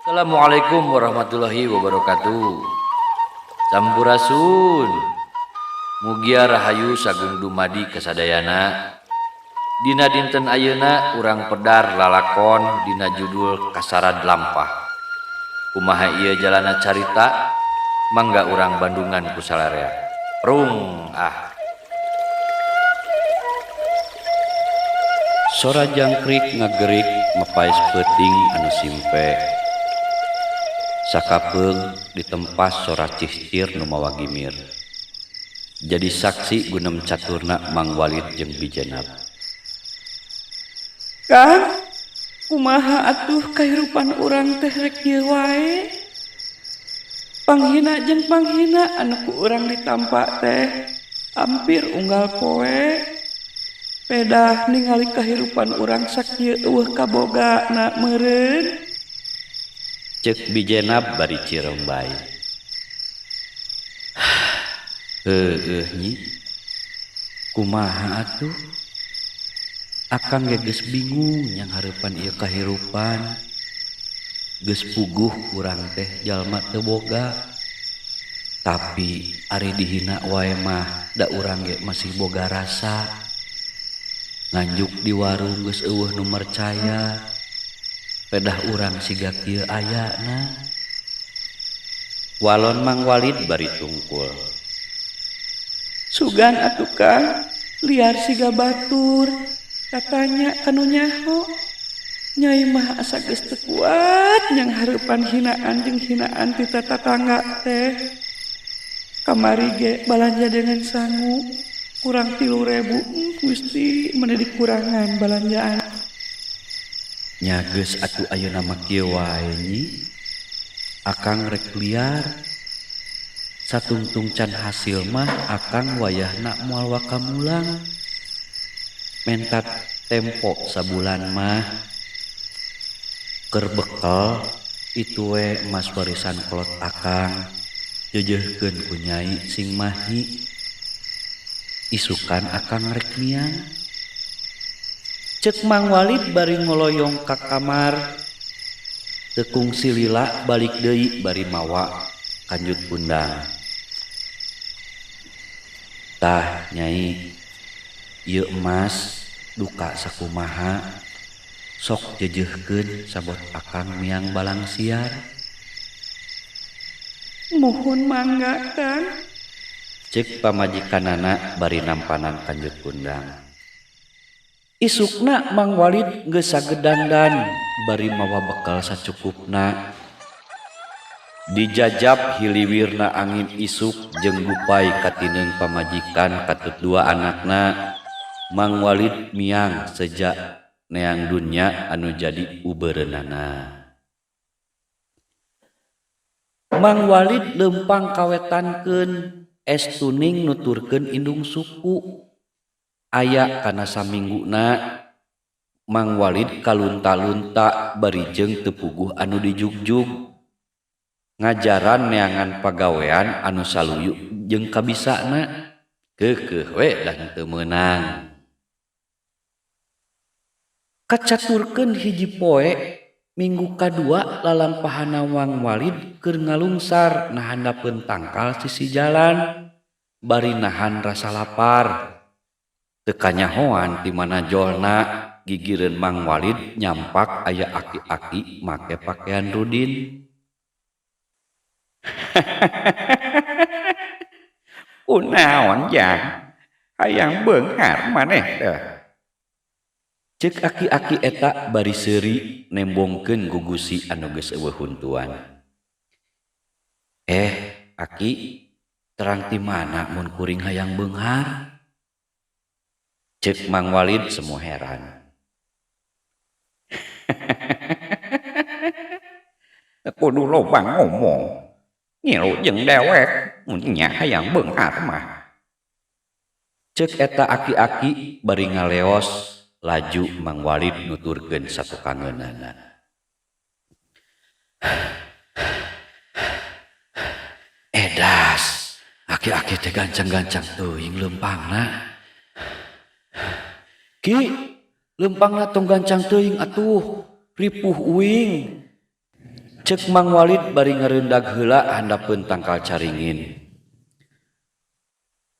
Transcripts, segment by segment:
Assalamualaikum warahmatullahi wabarakatuh. Sampurasun. Mugia rahayu sagung dumadi kasadayana. Dina dinten ayeuna urang pedar lalakon dina judul Kasarad Lampah. Kumaha ieu jalana carita? Mangga urang bandungan ku salarea. Prung ah. Sora jangkrik ngagerik mapaes peuting anu simpe. Sakapeung ditempas sora cihcir nu mawa gimir. Jadi saksi gunem caturna Mang Walid jeung Bijenab. Kang, kumaha atuh kahirupan urang teh rek kieu wae? Panghina jeung panghina anu ku urang ditampa teh hampir unggal poe. Pedah ningali kahirupan urang sakieu eueuh kabogana meureun. Ceuk Bijenab bari cirembay. Heueuh nyi, kumaha atuh? Akang ge geus bingung yang hareupan ieu kahirupan. Geus puguh urang teh jalma teu boga. Tapi ari dihina wae mah da urang ge masih boga rasa. Nganjuk di warung geus eueuh nu mercaya. Pedah urang siga kieu ayana. Walon Mang Walid bari tungkul. Sugan atuh Kang, liar siga batur. Katanya kanu nyaho. Nyai mah asa geus teu kuat nyang hareupan hinaan jeung hinaan ti tatangga teh. Kamari ge balanja dengan sangu kurang 3.000, Gusti meni dikurangan balanjaan. Nya geus atuh ayeuna mah kieu wae nyi. Akang rek liar. Satungtung can hasil mah akang wayahna moal waka mulang. Mentat tempo sabulan mah. Keur bekel itu we emas warisan kolot akang. Jeujeuhkeun ku nyai sing mahi. Isukan akang rek miang. Ceuk Mang Walid bari ngoloyong ka kamar. Teu kungsi lila balik deui bari mawa kanjut kundang. Tah nyai, ieu emas duka sakumaha sok jeujeuhkeun sabot akang miang balang siar. Muhun mangga Kang. Ceuk pamajikanana bari nampanan kanjut kundang. Isukna Mang Walid geus sagedandan bari mawa bekal sacukupna. Dijajab hiliwirna angin isuk jeung gupai katineung pamajikan katut dua anakna. Mang Walid miang seja neang dunya anu jadi ubereunana. Mang Walid leumpang kawetankeun es tuning nuturkeun indung suku. Aya kana samingguna Mang Walid kalunta-lunta bari jeung teu puguh anu dijugjug. Ngajaran neangan pagawean anu saluyu jeung kabisana. Keukeuh we dan teu meunang. Kacaturkeun hiji poe minggu kadua lalampahana Mang Walid keur ngalungsar nahandapeun tangkal sisi jalan bari nahan rasa lapar. Teu kanyahoan ti mana jolna gigireun Mang Walid nyampak aya aki-aki make pakaian rudin. Kunaon jang? Hayang beunghar maneh teh. Ceuk aki-aki eta bari seuri nembongkeun gugusi anu geus eueuh huntuan. Aki, terang ti mana mun kuring hayang beunghar? Ceuk Mang Walid semu heran. Kudu loba ngomong. Ngilu jeung dewek mun nya hayang beunghar mah. Ceuk eta aki-aki bari ngaleos laju Mang Walid nuturkeun satukangeunana. Edas, aki-aki teh gancang-gancang teuing leumpangna. Ki, leumpangna tong gancang teuing atuh, ripuh uing. Cek Mang Walid bari ngareundag heula handapeun tangkal caringin.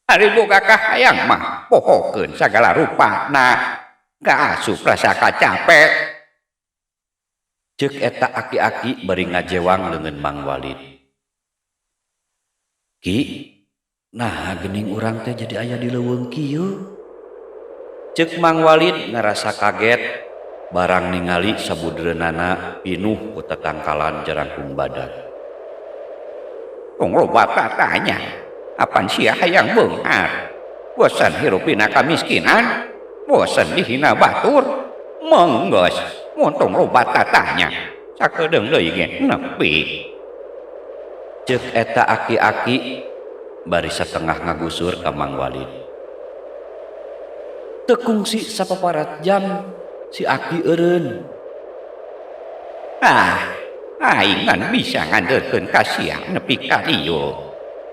Ari boga kahayang mah pohokeun sagala rupana. Kaasup rasa kacape. Cek eta aki-aki bari ngajewang leungeun Mang Walid. Ki, nah geuning urang teh jadi aya di leuweung kieu. Cek Mang Walid ngarasa kaget barang ningali sabudeureunana pinuh ku tatangkalan jarangkung badag. Tong loba tatanya, apan sia hayang beunghar. Bosan hirup dina kamiskinan, bosan dihina batur. Menggeus, mun tong loba tatanya, sakedeung deui ge nepi. Cek eta aki-aki bari satengah ngagusur ka Mang Walid. Teu kungsi sapaparat jam si aki eureun. Ah, aing ngan bisa ngandelkeun ka sia nepi ka dieu.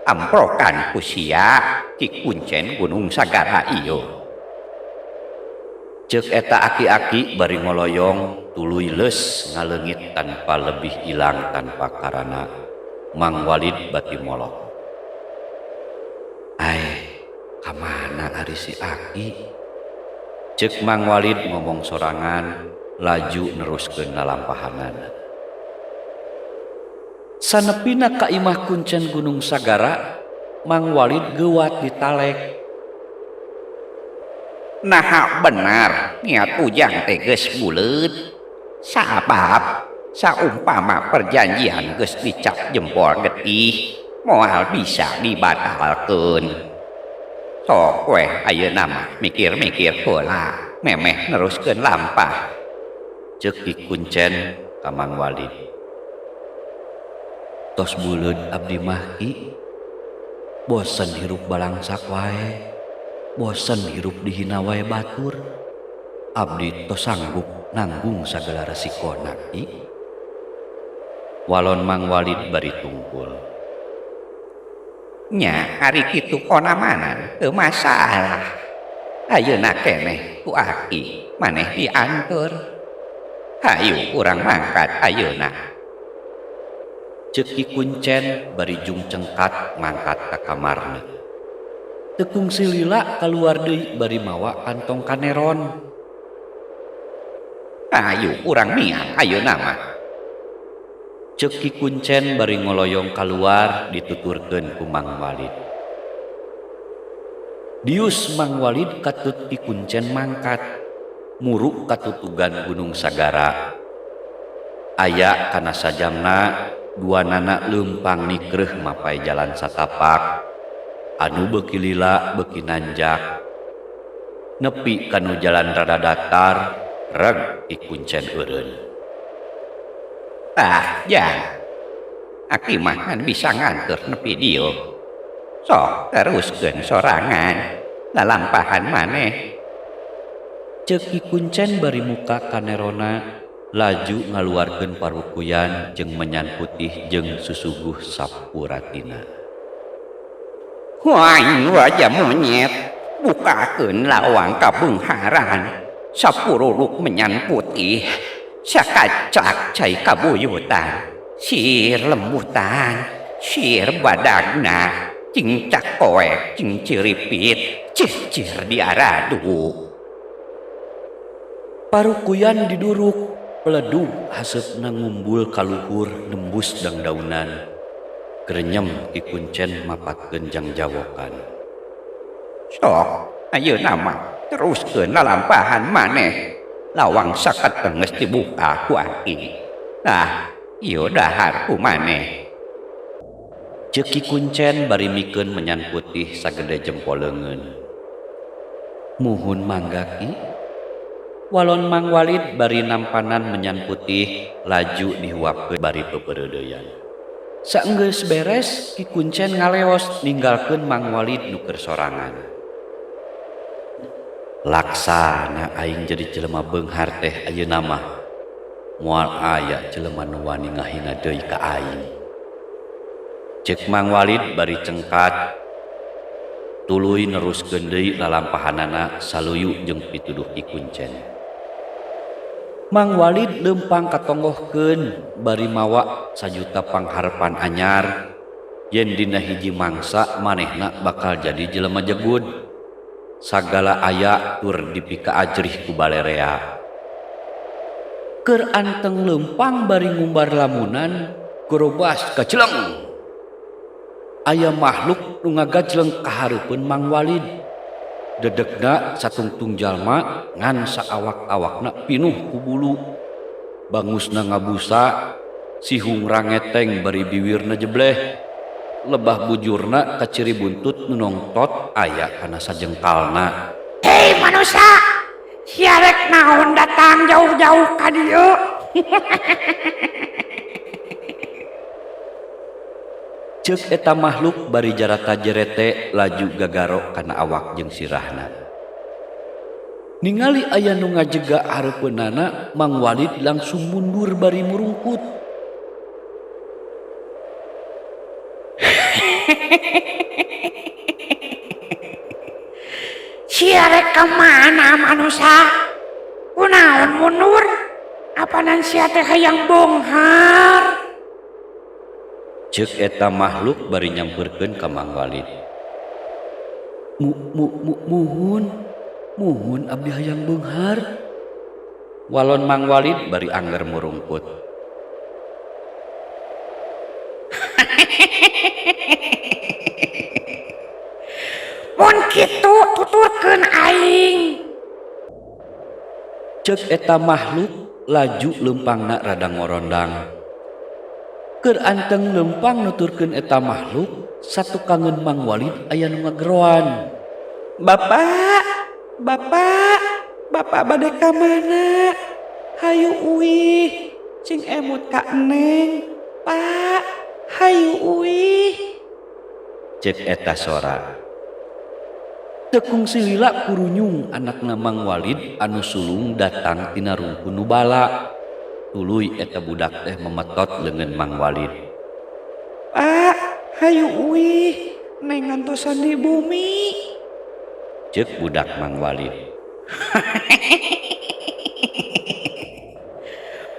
Amprokan ku sia Ki Kuncen Gunung Sagara ieu. Cek eta aki-aki bari ngoloyong tuluy leus ngaleungit tanpa lebih ilang tanpa karana. Mang Walid bati molok. Ai, kamana ari si aki? Cek Mang Walid ngomong sorangan laju neruskeun lalampahanana. Sanepina ka imah Kuncen Gunung Sagara, Mang Walid geuwat ditalek. Naha benar niat ujang teh geus buleut. Sabab saumpama perjanjian geus dicap jempol getih, moal bisa dibatalkeun. Sok weh ayeuna mah mikir-mikir heula, memeh neruskeun lampah. Ceuk Ki Kuncen ka Mang Walid. Tos buleud abdi mah Ki. Bosen hirup balangsak wae. Bosen hirup dihina wae batur. Abdi tos sanggup nanggung sagala resikona Ki. Walon Mang Walid bari tungkul. Nya ari kitu konamanan teu masalah. Ayeuna keneh ku aki maneh dianteur. Hayu urang mangkat ayeuna. Ceuk Ki Kuncen bari jung cengkat mangkat ka kamarna. Teu kungsi lila kaluar deui bari mawa kantong kaneron. Hayu urang miang ayeuna mah. Ceuk Ki Kuncen bari ngoloyong kaluar dituturkeun ku Mang Walid. Dius Mang Walid katut Ki Kuncen mangkat muruk katutugan Gunung Sagara. Aya kana sajamna dua nana leumpang nikreuh mapai jalan satapak anu beuki lila beuki nanjak. Nepi kanu jalan rada datar reg Ki Kuncen eureun. Tah, jang. Aki mah kan bisa nganteur nepi dieu. Sok teruskeun sorangan lalampahan maneh. Ceuk Ki Kuncen bari muka kanerona laju ngaluarkeun parukuyan jeung menyan putih jeung susuguh sapuratina. Aing raja monyet, bukakeun lawang kabeungharan. Sapuruluk menyan putih, sakacak cai kabuyutan, sir lembutan, sir badagna, cingcak koek, cing ciripit, cicir diaradu. Parukuyan diduruk, peledug haseupna ngumbul kaluhur nembus dangdaunan. Grenyem Ki Kuncen mapatkeun jangjawokan. Sok, ayeuna mah teruskeun lalampahan maneh. Lawang saketeung geus dibuka ku aki. Tah, ieu dahar ku maneh. Ceuk Ki Kuncen bari mikeun menyan putih sagede jempol leungeun. Muhun mangga Ki. Walon Mang Walid bari nampanan menyan putih laju dihuapkeun bari pepereudeuyan. Saenggeus beres Ki Kuncen ngaleos ninggalkeun Mang Walid nu keur sorangan. Laksana aing jadi jelema beunghar teh ayeuna mah. Moal aya jelema nu wani ngahina deui ka aing. Ceuk Mang Walid bari cengkat tuluy neruskeun deui lalampahanana saluyu jeung pituduh Ki Kuncen. Mang Walid lempang katonggohkeun bari mawa sajuta pangharepan anyar yen dina hiji mangsa manehna bakal jadi jelema jegud sagala aya tur dipikaajrih ku balerea. Keur anteng lempang bari ngumbar lamunan gorobas kaceleng aya makhluk nu ngagajleng kahareupeun Mang Walid. Dedegna satungtung jalma ngan saawak-awakna pinuh ku bulu bangusna ngabusa sihung rangeteng bari biwirna jebleh lebah bujurna kaciri buntut nu nongtot aya kana sajengkalna. Hei manusia, sia rek naon datang jauh-jauh ka dieu? Ceuk eta makhluk bari jarata jerete laju gagaro kana awak jeung sirahna. Ningali aya nu ngajega hareupeunana, Mang Walid langsung mundur bari murungkut. Sia rek ka mana manusia? Kunaon mundur? Apanan sia teh hayang bonghar? Ceuk eta makhluk bari nyamperkeun ka Mang Walid. Muhun, muhun abdi hayang beunghar. Walon Mang Walid bari angger murungkut. Mun kitu tuturkeun aing. Ceuk eta makhluk laju leumpangna rada ngorondang. Keur anteng lempang nuturkeun eta makhluk satukangeun Mang Walid aya nu ngageroan. Bapak, bapak, bapak bade ka mana? Hayu uih, cing emut ka neng. Pak, hayu uih. Ceuk eta sora. Teu kungsi lila kurunyung anakna Mang Walid anu sulung datang tina rungkun nu bala. Tuluy eta budak teh memetot leungeun Mang Walid. Pak, hayu uih, neng ngantosan di bumi. Ceuk budak Mang Walid.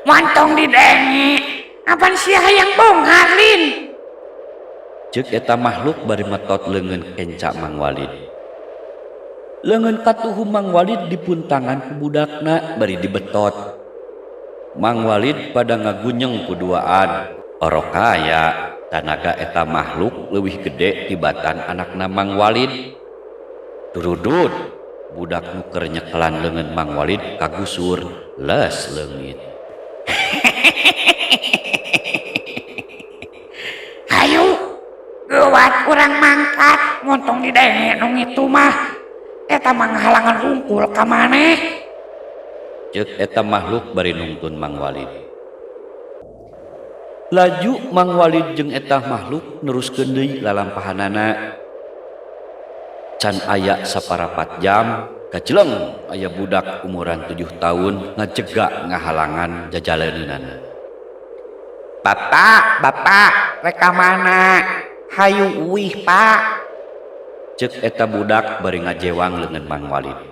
Montong didenge, apan sia hayang bonghar lin? Ceuk eta makhluk bari metot leungeun kenca Mang Walid. Leungeun katuhu Mang Walid dipuntangan ku budakna bari dibetot. Mang Walid pada ngagunyeng kuduaan. Orok kaya tanaga eta makhluk leuwih gede tibatan anakna Mang Walid. Durudut budak nu keur nyekelan leungeun Mang Walid kagusur les leungit. Hayu geuwat urang mangkat montong didenge nu ngitu mah. Eta mah ngahalangan rungkul ka maneh. Ceuk eta makhluk bari nungtun Mang Walid. Laju Mang Walid jeung eta makhluk neruskeun deui lalampahanana. Can aya saparapat jam, kajeleng aya budak umuran 7 tahun ngajega ngahalangan jajalaneunana. Bapak, bapak, rek ka mana? Hayu uih, Pak. Ceuk eta budak bari ngajewang leungeun Mang Walid.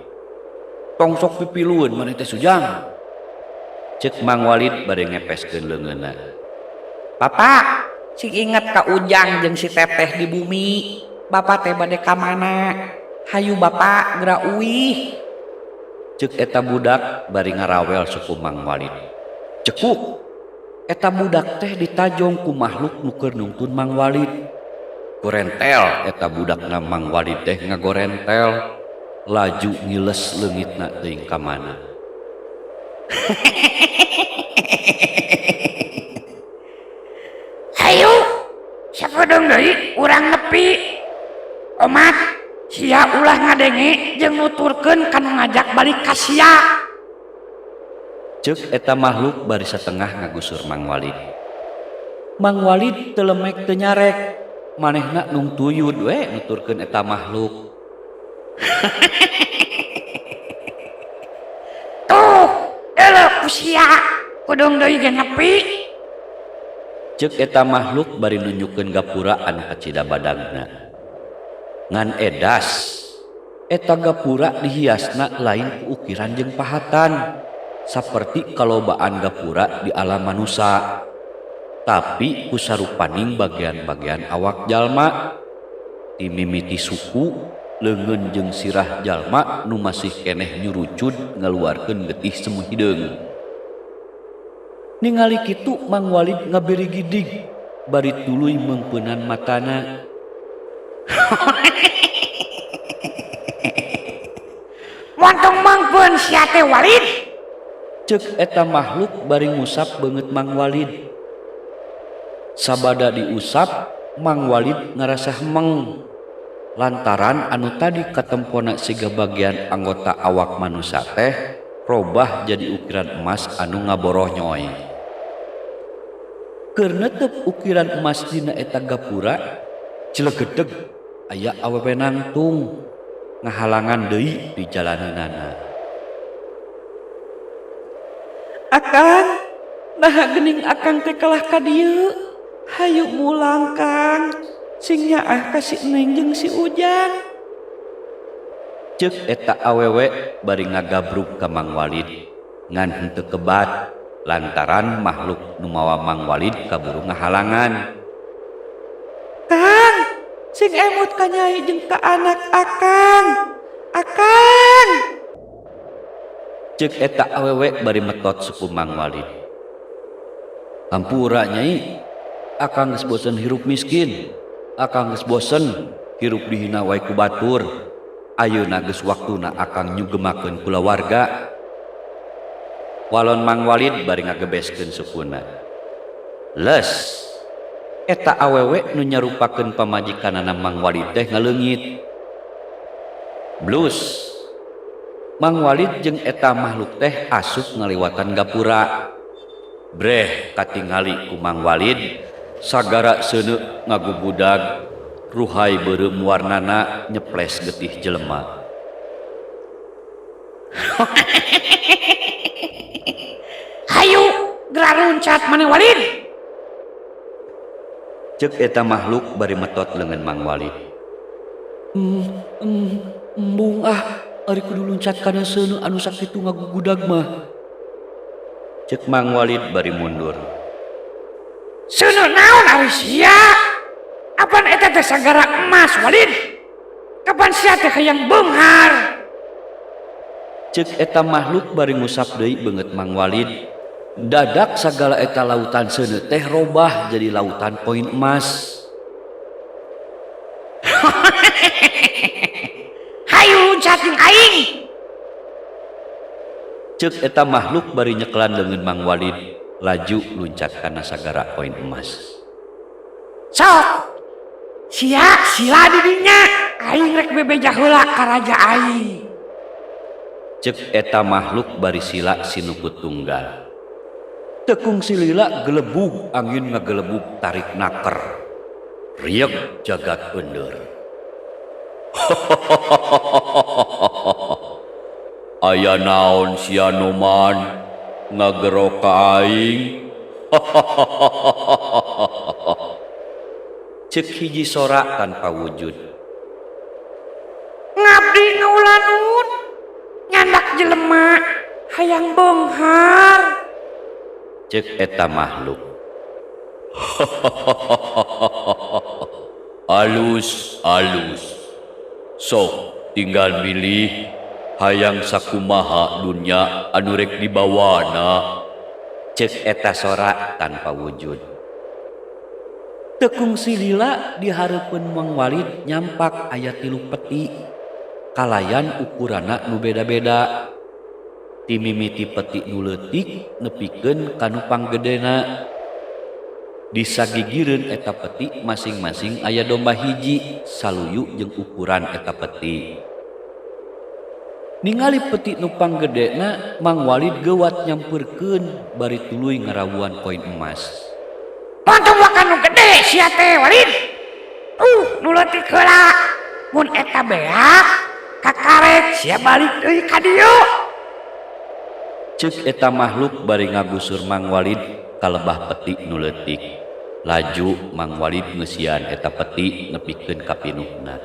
Tong sok pipilueun maneh teh sujang. Ceuk Mang Walid bari ngepeskeun leungeunna. Bapak, sing inget ka Ujang jeung si Teteh di bumi. Bapak teh bade ka mana? Hayu bapak geura uih. Ceuk eta budak bari ngarawel suku Mang Walid. Cekuk. Eta budak teh ditajong ku makhluk nu keur nungtun Mang Walid. Gorentel eta budakna Mang Walid teh ngagorentel. Laju ngiles leungitna teuing ka mana. Hayu, sapedeung deui urang nepi. Omat, sia ulah ngadenge jeung nuturkeun ka nu ngajak balik ka sia. Ceuk eta makhluk bari satengah ngagusur Mang Walid. Mang Walid teu lemek teu nyarek, manehna nungtuyud we nuturkeun eta makhluk. Tuh, eleuh ku sia, kudung deui ge nepi. Ceuk eta makhluk bari nunjukkeun gapura anu kacida badagna. Ngan edas, eta gapura dihiasna lain ku ukiran jeung pahatan. Saperti kalobaan gapura di alam manusa, tapi ku sarupaning bagian-bagian awak jalma, ti mimiti suku, leungeun jeung sirah jalma nu masih keneh nyurucud ngaluarkeun getih semu hideung. Ningali kitu Mang Walid ngabirigidig bari tuluy meungpeunan matana. Montong meungpeun sia teh Walid. Ceuk eta makhluk bari ngusap beungeut Mang Walid. Sabada diusap, Mang Walid ngarasa hemeng lantaran anu tadi katempona siga bagian anggota awak manusa teh robah jadi ukiran emas anu ngaborohnyoy. Keur netep ukiran emas dina eta gapura, cilegedeg aya awewe nangtung ngahalangan deui di jalaneunana. Akang, naha geuning akang teh kalah ka dieu? Hayu mulang Kang, sing nyaah ka si Neng jeung si Ujang. Ceuk eta awewe bari ngagabrug ka Mang Walid ngan henteu kebat lantaran makhluk nu mawa Mang Walid kaburu ngahalangan. Kang, sing emut ka nyai jeung ka anak akang. Akang. Ceuk eta awewe bari metot suku Mang Walid. Hampura nyai, akang geus bosen hirup miskin, akang geus bosen hirup dihina wae ku batur. Ayeuna geus waktuna akang nyugemakeun kulawarga. Walon Mang Walid bari ngagebeskeun sukuna. Les, eta awewe nu nyarupakeun pamajikanana Mang Walid teh ngaleungit. Blus, Mang Walid jeung eta makhluk teh asup ngaliwatan gapura. Breh katingali ku Mang Walid sagara seuneu ngagubudag, ruhai beureum warnana nyeples getih jelema. Hayu geura luncat maneh Walid. Ceuk eta makhluk bari metot leungeun Mang Walid. Embung ah, ari kudu luncat kana seuneu anu sakitu ngagugudag mah. Ceuk Mang Walid bari mundur. Seuneu naon ari sia? Apan eta teh sagara emas Walid? Kapan sia teh hayang beunghar? Ceuk eta makhluk bari ngusap deui beungeut Mang Walid. Dadak sagala eta lautan seuneu teh robah jadi lautan koin emas. Hayu luncat jeung aing. Ceuk eta makhluk bari nyekelan leungeun Mang Walid laju luncat kana sagara koin emas. Sok sia sila di dinya aing rek bebeja heula ka raja aing. Ceuk eta makhluk bari sila sinukut tunggal. Tekung silila gelebug angin ngagelebug tarik naker. Rieg jagat eundeur. Aya naon sia Noman ngagero ka aing? Ceuk hiji sora tanpa wujud. Ngabdi ngaulanun nyandak jelema hayang beunghar. Ceuk eta makhluk. Alus alus. Sok tinggal milih hayang sakumaha dunya anu rek dibawana. Ceuk eta sora tanpa wujud. Tekung silila di hareupeun Mang Walid nyampak aya 3 peti kalayan ukuranna nu beda-beda. Ti mimiti peti nu leutik nepikeun ka nu panggedena. Di sagigireun eta peti masing-masing aya domba hiji saluyu jeung ukuran eta peti. Ningali peti nu panggedena, Mang Walid geuwat nyampeurkeun bari tuluy ngarawuan koin emas. Montong wakan nu gede sia teh Walid. Nu leutik heula. Mun eta beak kakarek sia balik deui ka dieu. Ceuk eta makhluk bari ngagusur Mang Walid ka lebah peti nu leutik. Laju Mang Walid ngeusian eta peti nepikeun ka pinuhna.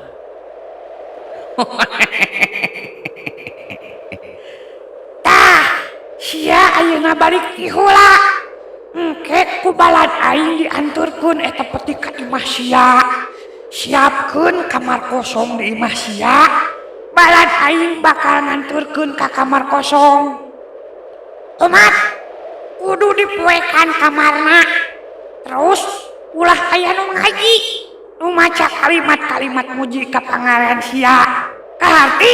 Tah, sia Akhirna balik ti heula. Engke ku balad aing dianturkeun eta peti ka imah sia. Siapkeun kamar kosong di imah sia. Balad aing bakal nganturkeun ka kamar kosong. Kumat kudu dipoekan kamarna. Terus ulah aya nu ngaji, nu maca kalimat-kalimat muji ka pangaran sia. Kaharti?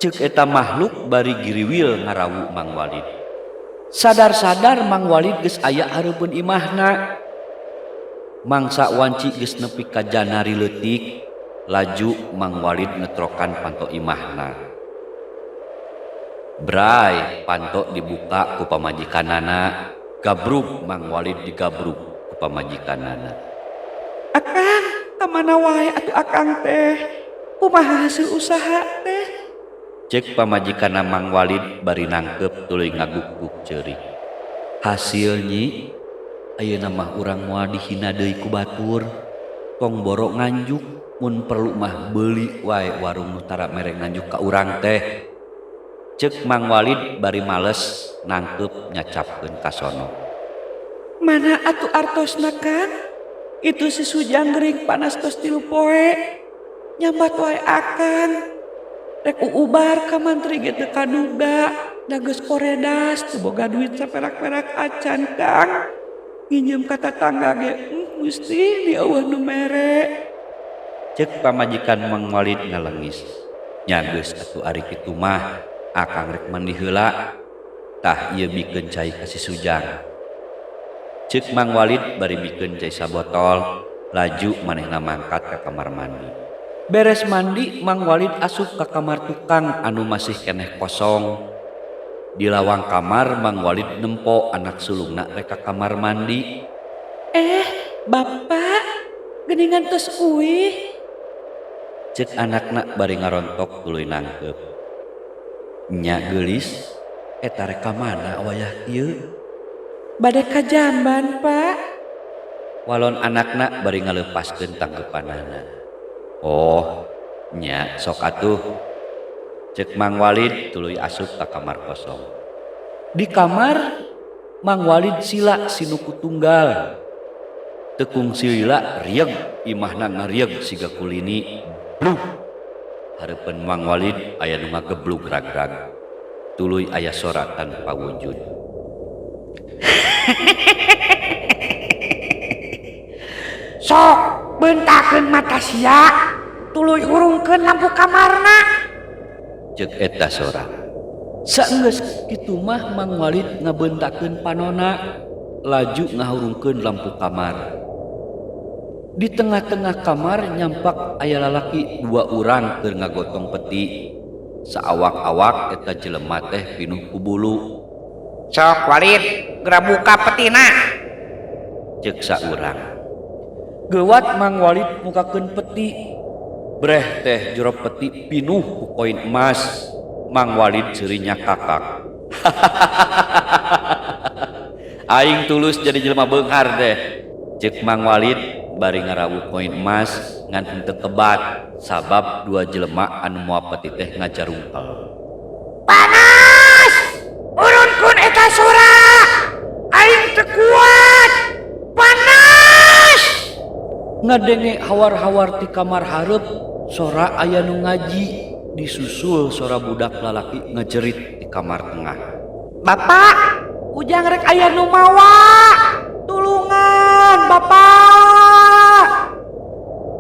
Ceuk eta makhluk bari giriwil ngarawu Mang Walid. Sadar-sadar Mang Walid geus aya hareupeun imahna. Mangsa wanci geus nepi ka janari leutik, laju Mang Walid ngetrokan panto imahna. Bray, panto dibuka ku pamajikanana, gabrug Mang Walid digabrug ku pamajikanana. Akang, ka mana wae atuh akang teh? Kumaha hasil usaha teh? Ceuk pamajikanna Mang Walid bari nangkep tuluy ngaguk-guk ceurik. Hasil nyi, ayeuna mah urang moal dihina deui ku batur. Tong boro nganjuk, mun perlu mah beuli wae warung nu tara mere nganjuk ka urang teh. Ceuk Mang Walid bari males nangkep nyacapkeun ka sono. Mana atuh artosna Kang? Itu si Sujang gering panas tos 3 poe. Nyambat wae akang. Rek uubar ka mantri ge teu kaduga, da geus koredas teu boga duit saperak-perak acan Kang. Nginjem ka tatangga ge Gusti di eueuh nu mere. Ceuk pamajikan Mang Walid ngalengis. Nya geus atuh ari kitu mah akang rek mandi heula. Tah ieu bikeun cai ka si Sujang. Ceuk Mang Walid bari bikeun cai sabotol, laju manehna mangkat ka kamar mandi. Beres mandi, Mang Walid asup ka kamar tukang anu masih keneh kosong. Di lawang kamar Mang Walid nempo anak sulungna rek ka kamar mandi. Bapak, geuningan tos uih. Ceuk anakna bari ngarontok tuluy nangkep. Nya geulis, eta rek ka mana wayah kieu? Bade ka jamban, Pak. Walon anakna bari ngaleupaskeun tangkepanana. Oh, nya sok atuh. Ceuk Mang Walid tuluy asup ka kamar kosong. Di kamar Mang Walid sila sinuku tunggal. Tekung silila rieg imahna ngarieg siga kulini. Blug. Hareupeun Mang Walid aya nu ngageblug rag-rag. Tuluy aya sora tanpa wujud. Sok beuntakeun mata sia, tuluy hurungkeun lampu kamarna. Ceuk eta sora. Saenggeus kitu mah Mang Walid ngabeuntakeun panona, laju ngahurungkeun lampu kamar. Di tengah-tengah kamar nyampak aya lalaki 2 urang keur ngagotong peti. Saawak-awak eta jelema teh pinuh ku bulu. Sok Walid, geura buka petina. Ceuk saurang. Geuwat Mang Walid mukakeun peti. Breh teh jero peti pinuh ku koin emas. Mang Walid seurinya kakak. Aing tulus jadi jelema beunghar teh. Ceuk Mang Walid bari ngarawu koin emas ngan henteu kebat sabab 2 jelema anu moal peti teh ngajarungkel. Panas! Urunkeun eta sora! Aing teu kuat! Panas! Ngadenge hawar-hawar ti kamar hareup, sora aya nu ngaji, disusul sora budak lalaki ngejerit di kamar tengah. Bapak, ujang rek aya nu mawa. Tulungan, Bapak.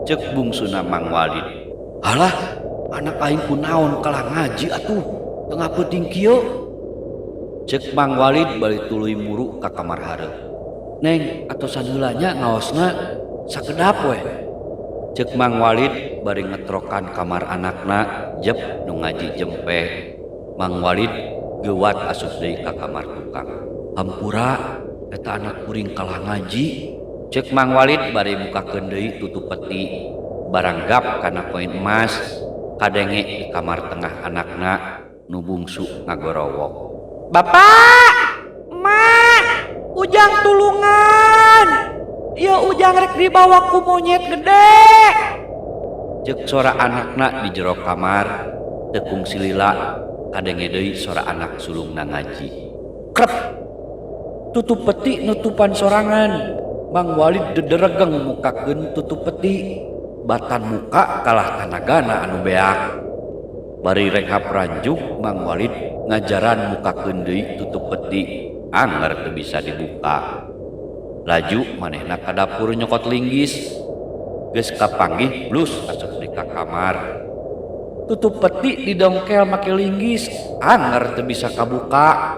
Ceuk bungsuna Mang Walid. Halah, anak aing kunaon kalah ngaji atuh, tengah peuting kieu. Ceuk Mang Walid bari tuluy muru ka kamar hareup. Neng, atosan heula nya ngaosna sakedap we. Ceuk Mang Walid bari ngetrokan kamar anakna jep nu ngaji jempe. Mang Walid geuwat asup deui ka kamar tukang. Hampura eta anak kuring kalah ngaji. Ceuk Mang Walid bari mukakeun deui tutup peti. Barang gap kana koin emas kadenge di kamar tengah anakna nu bungsu ngagorowok. Bapak, Mak, ujang tulungan. Ieu ujang rek dibawa ku monyet gede. Ceuk sora anakna di jero kamar. Tekung silila Kadenge deui sora anak sulungna ngaji. Krep! Tutup peti nutupan sorangan. Mang Walid dederegeng mukakeun tutup peti. Batan muka kalah tanagana anu beak. Bari renghap ranjug Mang Walid ngajaran mukakeun deui tutup peti anger teu bisa dibuka. Laju manehna ka dapur nyokot linggis. Geus kapanggih blus asup deui ka kamar. Tutup peti didongkel make linggis anger teu bisa kabuka.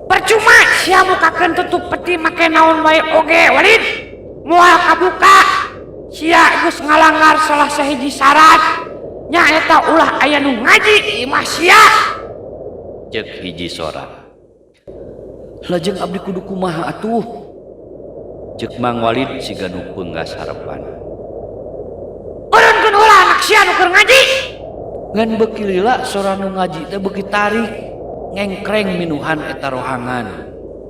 Percuma sia mukakeun tutup peti make naon wae oge Walid. Moal kabuka. Sia geus ngalanggar salah sahiji syarat. Nyaeta ulah aya nu ngaji di imah sia. Cek hiji sora. Lajeng abdi kudu kumaha atuh? Cek Mang Walid siga nu peunggas harepan. Eureunkeun heula anak sia nu keur ngaji. Ngan beuki lila sora nu ngaji teh beuki tarik, ngengkreng minuhan eta rohangan.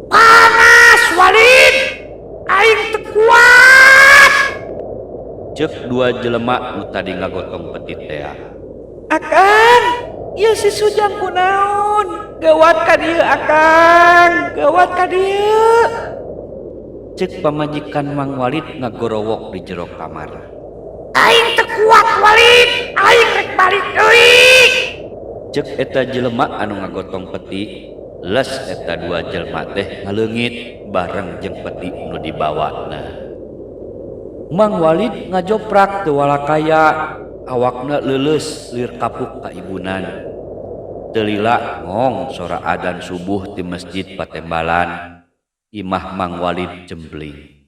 Panas Walid, aing teu kuat. Cek dua jelema nu tadi ngagotong peti tea. Akang, ieu si Sujang kunaon? Gawat ka dieu Akang, gawat ka dieu. Cek pamajikan Mang Walid ngagorowok di jero kamar. Aing teu kuat Walid, aing rek balik deui. Cek eta jelema anu ngagotong peti, les eta dua jelema teh ngaleungit bareng jeung peti nu dibawana. Mang Walid ngajoprak teu walakaya, awakna leuleus lir kapuk ka ibunan. Teu lila ngong sora adan subuh ti masjid Patembalan. Imah Mang Walid jembling.